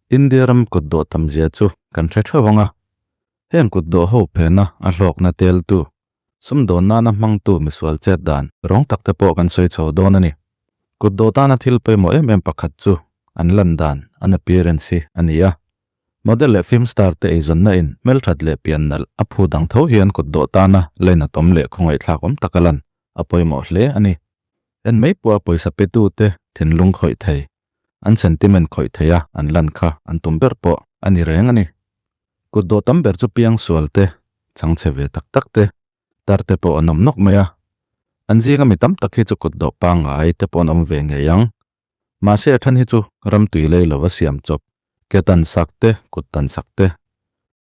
India ram kutdawh tamzia chu kan hre theuh ang a, heng kutdawh ho phena a hlawkna teltu, sumdawn nana hmangtu misual chet dan rawng tak te pawh kan sawi chho dawn a ni. Kutdawh tana thil pawimawh em em pakhat chu an lan dan, an appearance hi a ni a. Model leh film star te eizawnna in hmelthat leh pian nalh a phu dang tho hian kutdawh tana lainatawm leh khawngaihthlak awm taka lan a pawimawh hle a ni. En mai pawha pawisa petu te thinlung khawih thei an sentiment khawih thei a an lan kha an tum ber pawh a ni reng a ni. Kut dawh tam ber chu piang sual te, chang chhe ve tak tak te, tar te pawh an awm nawk mai a. An zinga mi tam tak hi chu kut dawh pangngai te pawh an awm ve ngei ang. Mahse a then hi chu ram tui lei lova siam chawp, ke tan sak te, kut tan sak te,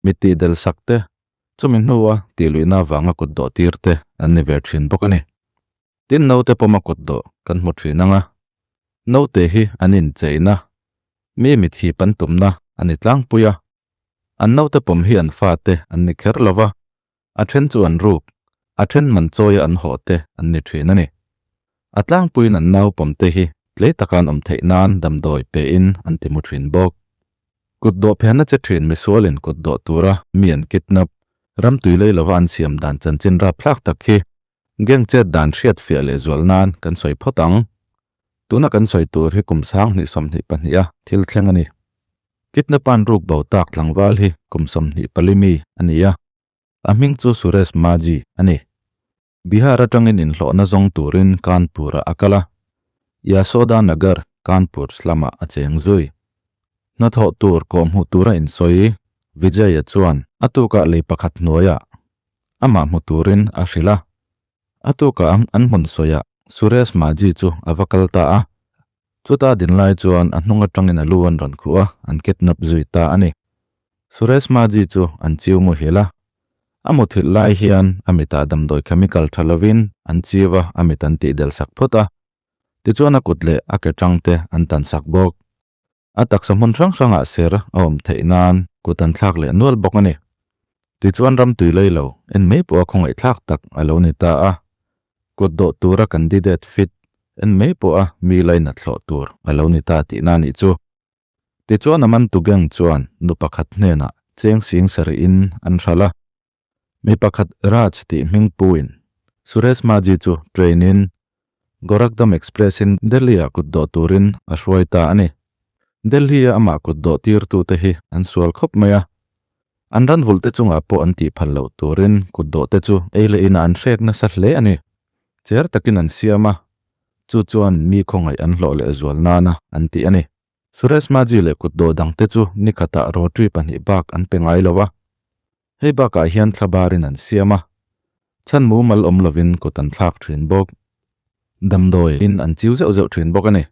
mit tih del sak te, chumi hnua tih luihna avanga kut dawh tir te an ni ve thin bawk a ni. Tin naute pawma kut dawh kan hmu thin ang a, naute hi an incheina, mi mithip an tumna a ni tlangpui a, an naute pawm hi an fate an ni kher lo va, a then chu an ruk, a then man chawia an hawh te an ni thin a ni. A tlangpuiin an nau pawmte hi tlei taka an awm theih nan damdawi pein an ti mu thin bawk. Kut dawh phehna che thin misualin kut dawh tura mi an kidnap, ram tui lei lova an siam dan chanchin rapthlak tak hi Gang chet dan hriat fiah leh zual nan kan sawi phawt ang. Tuna kan sawi tur hi kum 2022 a thil thleng a ni. Kidnapan ruk bo tak tlangval hi kum 24 mi a ni a, a hming chu Suresh Majhi a ni. Bihar atangin inhlawhna zawng turin Kanpur-ah a kal a, Yashoda Nagar, Kanpur slum-ah a cheng zui. Hnathawh tur kawhhmuh tura insawi Vijay-a chuan a tukah lei pakhat hnuaiah Amah hmu turin a hrilh a. A tukah an hmun sawiah Suresh Majhi chu a va kal ta a. Chuta dinlai chuan a hnung atangin a lu an rawn khuh a, an kidnap zui ta a ni. Suresh Majhi chu an chiu muhil a. A muthilh lai hian a mitah damdawi chemical tha lovin an chiu a, a mit an tihdel sak phawt a. Tichuan a kut leh a ke tang te an tan sak bawk. A taksa hmun hrang hrangah ser a awm theih nan kut an thlak leh nual bawk a ni. Tichuan ram tui lei lo en mai pawha khawngaihthlak tak a lo ni ta a. Kut dawh tura candidate fit en mai pawha mi lainat hlawh tur a lo ni ta tihna a nih chu. Tichuan a mantu gang chuan nu pakhat hnenah cheng sing sarih-in an hralh a. Mi pakhat Raj tih hming puin Suresh Majhi chu train-in Gorakhdam Express-in Delhi-ah kut dawh turin a hruai ta a ni. Delhi-a amah kut dawh tirtute hi an sual khawp mai a, an ran vulhte chungah pawh an tih phal loh turin kut dawhte chu ei leh inah an hrek nasa hle a ni. Cher takin an siam a, chu chuan mi khawngaih an hlawh leh zual nana an ti a ni. Suresh Majhi leh kut dawh dangte chu ni khatah rotri pahnih bak an pe ngai lo a, hei bakah hian thla barin an siam a, chhan mumal awm lovin kut an thlak thin bawk. Damdawi in an chiu zeuh zeuh thin bawk a ni.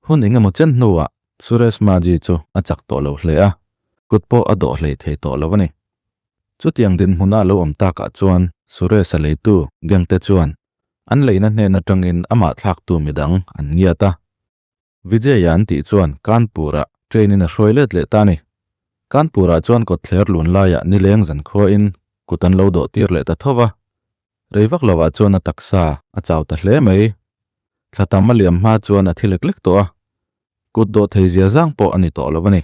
Hun eng emaw chen hnuah Suresh Majhi chu a chak tawh lo hle a, kut pawh a dawh hlei thei tawh lo a ni. Chutiang dinhmuna lo awm takah chuan Suresh-a leitu gang te chuan an leina hnen atangin amah thlaktu midang an ngiat a. Vijay-a an tih chuan Kanpur-ah train-in a hruai let leh ta a ni. Kanpur-ah chuan kawtthler lun laiah nileng zankhuain kut an lo dawh tir leh ta tho va. Rei vak lovah chuan a taksa a chau ta hle mai. Thla tam a liam hma chuan a thi lek lek tawh a, kut dawh thei zia zang pawh a ni tawh lo a ni.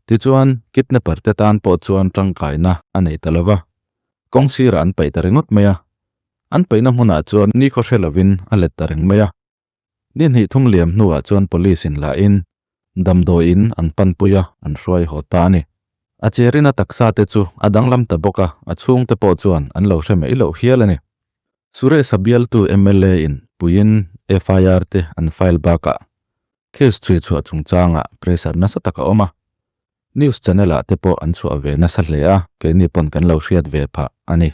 Tichuan, kidnapper te tan pawh chuan tangkaina a nei ta lo va, kawng sirah an paih ta ringawt mai a. An paihna hmunah chuan nikhaw hre lovin a let ta reng mai a. Ni hnih thum liam hnuah chuan police in la in damdawiin an panpui a, an hruai haw ta a ni. A cherin a taksa te chu a danglam ta bawk a, a chhungte pawh chuan an lo hre mai loh hial a ni. Suresh-a bialtu mla in puiin FIR te an file bakah case chhui chhuah chungchangah pressure nasa tak a awm a, news channel ah te pawh an chhuah ve nasa hle a, keini pawn kan lo hriat ve phah a ni.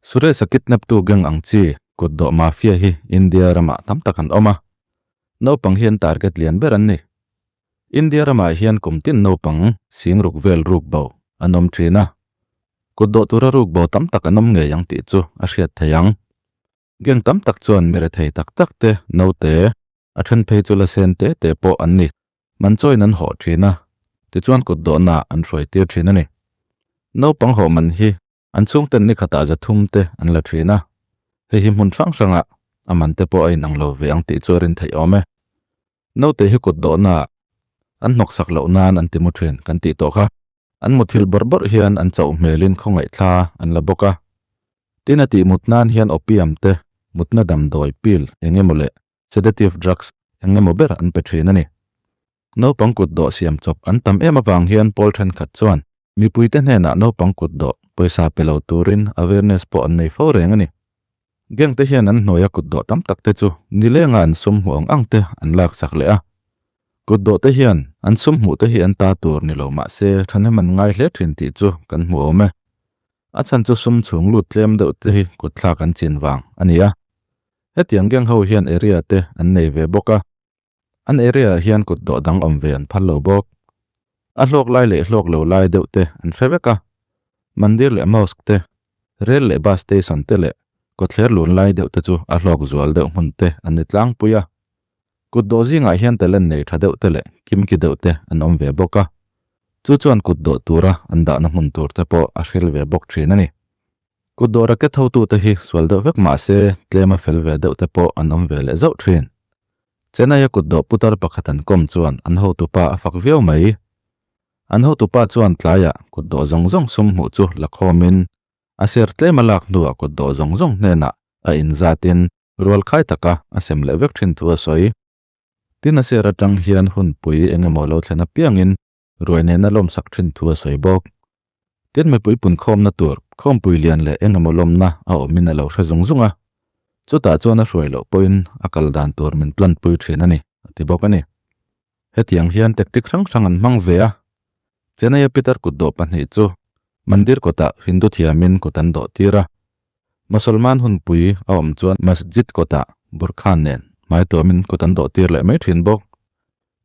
Suresh-a kidnap tu gang ang chi kut dawh mafia hi India ramah tam tak an awm a, naupang hi an target lian ber an ni. India ramah hian kum tin naupang sing ruk vel ruk bo an awm thin a, kut dawh tura ruk bo tam tak an awm ngei ang tih chu a hriat thei ang. Gang tam tak chuan mi rethei tak tak te, naute, a then phei chu la sen te te pawh an ni. Man chawiin an hawh thin a, tichuan kut dawhnaah an hruai tir thin a ni. Naupang hawh man hi an chhungten ni khatah zathum te an la thin a, hei hi hmun hrang hrangah a man te pawh a inang lo ve ang tih chu a rin theih awm e. Naute hi kut dawhnaah. An hnawksak loh nan an ti mu thin kan tih tawh kha. An muthilh bawrh bawrh hian an chauh hmelin khawngaih thla an la bawk a. Tin a tih mut nan hian opium te, mutna damdawi, pill eng emaw leh sedative drugs eng emaw ber an pe thin a ni. Naupang kut dawh siam chawp an tam em avang hian pawl thenkhat chuan mipuite hnenah naupang kut dawh pawisa pe lo turin awareness pawh an nei fo reng a ni. Gang te hian an hnuaia kut dawh tam tak te chu nilenga an sum hmuh ang ang te an laksak leh a. Kut dawh te hian an sum hmuh te hi an ta tur ni lo mah se thahnem an ngai hle thin tih chu kan hmu awm e. A chhan chu sum chhung lut tlem deuh te hi kut thlak an chin vang a ni a. Hetiang gang ho hian area te an nei ve bawk a. An area ah hian kut dawh dang awm ve an phal lo bawk. A hlawk lai leh hlawk lo lai deuh te an hre vek a. Mandir leh mosque te, rel leh bus station te leh kawtthler lun lai deuh te chu a hlawk zual deuh hmun te an ni tlangpui a. Kut dawh zingah hian talent nei tha deuh te leh kimki deuh te an awm ve bawk a. Chu chuan kut dawh tura an dahna hmun tur te pawh a hril ve bawk thin a ni. Kut dawh racket hotute hi sual deuh vek mah se tlem a fel ve deuh te pawh an awm ve leh zauh thin. Chennai-a kut dawh putar pakhat an kawm chuan an hotupa a fak viau mai. An hotupa chuan tlaiah kut dawh zawng zawng sum hmuh chu la khawmin a ser tlem a lak hnuah kut dawh zawng zawng hnenah a inzatin rual khai taka a sem leh vek thin thu a sawi. Tin a ser atang hian hunpui eng emaw lo thlen apiangin Ruai nena lawmsak thin thu a sawi bawk. Tin mipui punkhawmna tur khawmpui lian leh eng emaw lawmna a awmin a lo hre zung zung a, chutah chuan a hruai loh pawhin a kal dan tur min plan pui thin a ni, a ti bawk a ni. Hetiang hian tactic hrang hrang an hmang ve a, Chennai-a Peter kutdawh pahnih chu Mandir kawtah Hindu thiamin kut an dawh tir a, Mosolman hunpui a awm chuan Masjid kawtah burkha nen hmai tuamin kut an dawh tir leh mai thin bawk.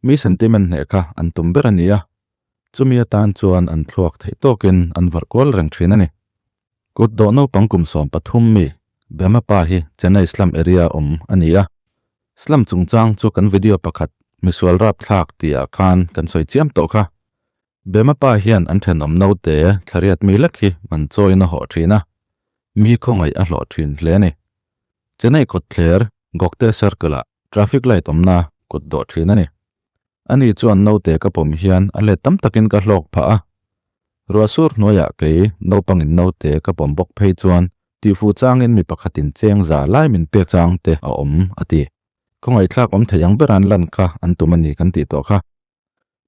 Mi sentiment hneh kha an tum ber a ni a, chumi atan chuan an thluak theih tawkin an varh kual reng thin a ni. Kut dawh naupang kum 13 mi Bema pa hi Chennai slum area awm a ni a, slum chungchang chu kan video pakhat misual rapthlak tihah khan kan sawi chiam tawh kha. Bema pa hian an thenawm naute thlariat mi lek hi man chawiin a hawh thin a, mi khawngaih a hlawh thin hle a ni. Chennai kawtthler Gokte Circle-ah traffic light awmna kut dawh thin a ni. Ani chuan naute ka pawm hian a let tam takin ka hlawk phah a. Ruah sur hnuaiah kei naupangin naute ka pawm bawk phei chuan tihfuh changin mi pakhatin cheng za lai min pek chang te a awm a ti. Khawngaihthlak awm thei ang bera'n lan kha an tum a ni kan tih tawh kha.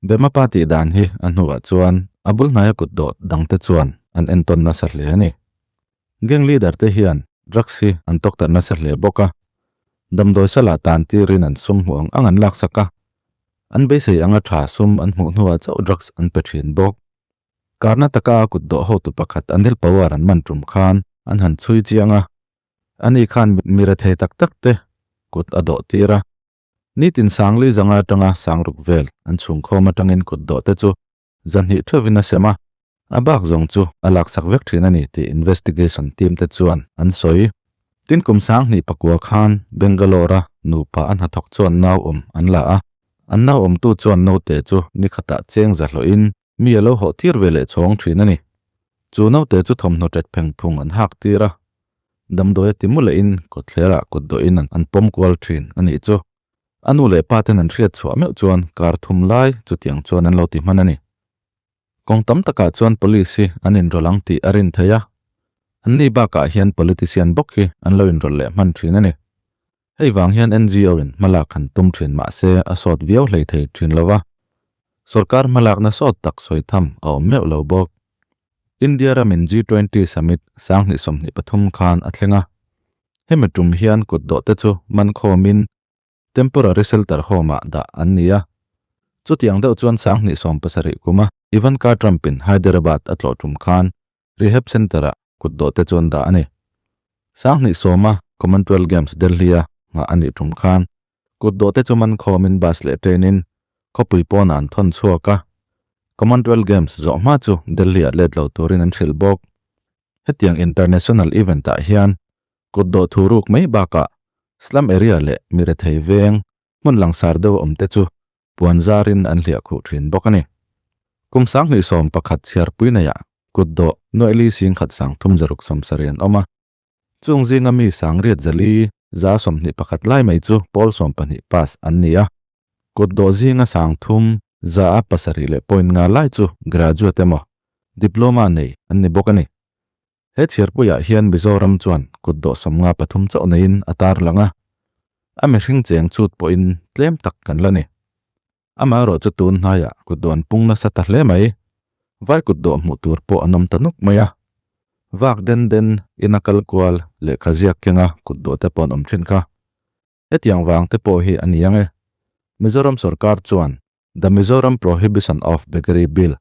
Bema pa tih dan hi a hnuah chuan a bul hnaia kut dawh dangte chuan an entawn nasa hle a ni. Gang leader te hian drugs hi an tawktarh nasa hle bawk a, damdawi sala tan tirin an sum hmuh ang ang an laksak a, an beisei anga tha sum an hmuh hnuah chauh drugs an pe thin bawk. Karnataka a kut dawh hotu pakhat Anil Pawar an man tum khan an han chhui chiang a, ani khan mi rethei tak tak te kut a dawh tir a, nitin Sangli zanga atanga Sangruk vel an chhungkhawm atangin kut dawh te chu Zahnih theuhin a sem a, a bak zawng chu a laksak vek thin a ni tih investigation team te chuan an sawi. Tin kum 2009 khan Bangalore-a nupa a hnathawk chuan nau awm an la a, an nau awmtu chuan naute chu ni khatah cheng za hlawhin mi a lo hawh tir ve leh chhawng thin a ni. Chu naute chu thawmhnaw ṭet pheng phung an hak tir a, damdawi a ti mu lehin kawtthlerah kutdawhin an pawm kual thin a nih chu. A nu leh pa ten an hriat chhuah meuh chuan kar thum lai chutiang chuan an lo ti hman a ni. Kawng tam takah chuan police hi an inrawlh ang tih a rin theih a, anni bakah hian politician bawk hi an lo inrawlh leh hman thin a ni. Hei vang hian NGO in hmalak han tum thin mah se a sawt viau hlei thei thin lo va, sorkar hmalakna sawt tak sawi tham a awm meuh lo bawk. India ramin G20 Summit 2023 khan a thleng a, hemi tum hian kutdawh te chu man khawmin temporary shelter home ah dah an ni a. Chutiang deuh chuan 2017 kuma Ivanka Trump in Hyderabad a tlawh tum khan rehab centre ah kutdawh te chu an dah a ni. 2010 a Commonwealth Games Delhi a nghah a nih tum khan Kutdawh te chu man khawmin bus leh train in khawpui pawnah an thawn chhuak a, Commonwealth Games zawh hma chu Delhi ah let lo turin an hrilh bawk. Hetiang international event ah hian kutdawh thu ruk mai bakah slum area leh mi rethei veng hmun langsar deuh a awm te chu puan zarin an hliah khuh thin bawk a ni. Kum 2011 chhiarpui neiah kutdawh nuaili singkhat 3670 an awm a, Chung zinga mi sangriat zali 121 lai mai chu pawl 12 pass an ni a, kutdawh zinga 33 Za a pasarih leh point nga lai chu graduate emaw diploma nei an ni bawk a ni. He chhiarpuiah hian Mizoram chuan kut dawh 53 chauh neiin a tarlang a, a mihring cheng chut pawhin tlem tak kan la ni. Amaherawh chu tun hnaiah kut dawh an pung nasa ta hle mai. Vai kut dawh hmuh tur pawh an awm ta nuk mai a. Vak den den ina kal kual lehkha ziak kenga kut dawh te pawh an awm thin kha. Hetiang vang te pawh hi a ni ang e. Mizoram sorkar chuan The Mizoram Prohibition of Beggary Bill,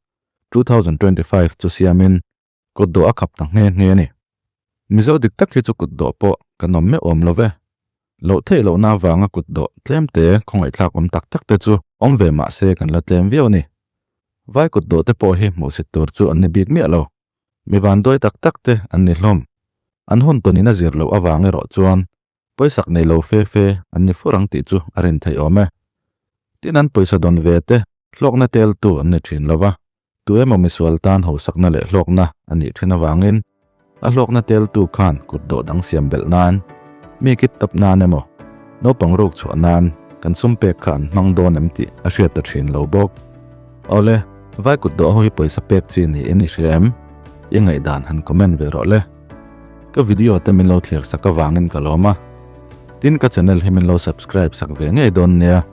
2025 chu siamin kut dawh a khap ta nghe nghe a ni. Mizo dik tak hi chu kut dawh pawh kan awm meuh awm lo ve. Loh theih lohna avanga kut dawh tlem te khawngaihthlak awm tak tak te chu awm ve mah se kan la tlem viau a ni. Vai kut dawh te pawh hi hmuhsit tur chu an ni bik miah lo. Mi vanduai tak tak te an ni hlawm. An hun tawnin a zir loh avang erawh chuan Pawisak nei lo fe fe an ni fur ang tih chu a rin theih awm e. Tin an pawisa dawn ve te hlawkna teltu an ni thin lo va, tu emaw misual tan hausakna leh hlawkna a nih thin avangin a hlawkna teltu khan kut dawh dang siam belh nan, mi kit tap nan emaw naupang ruk chhuah nan kan sum pek kha an hmang dawn em tih a hriat ta thin lo bawk. Awle, vai kut dawh ho hi pawisa pek chi niin i hria em? I ngaihdan han comment ve rawh le. Ka video te min lo thlir sak avangin ka lawm a, tin ka channel hi min lo subscribe sak ve ngei dawn nia.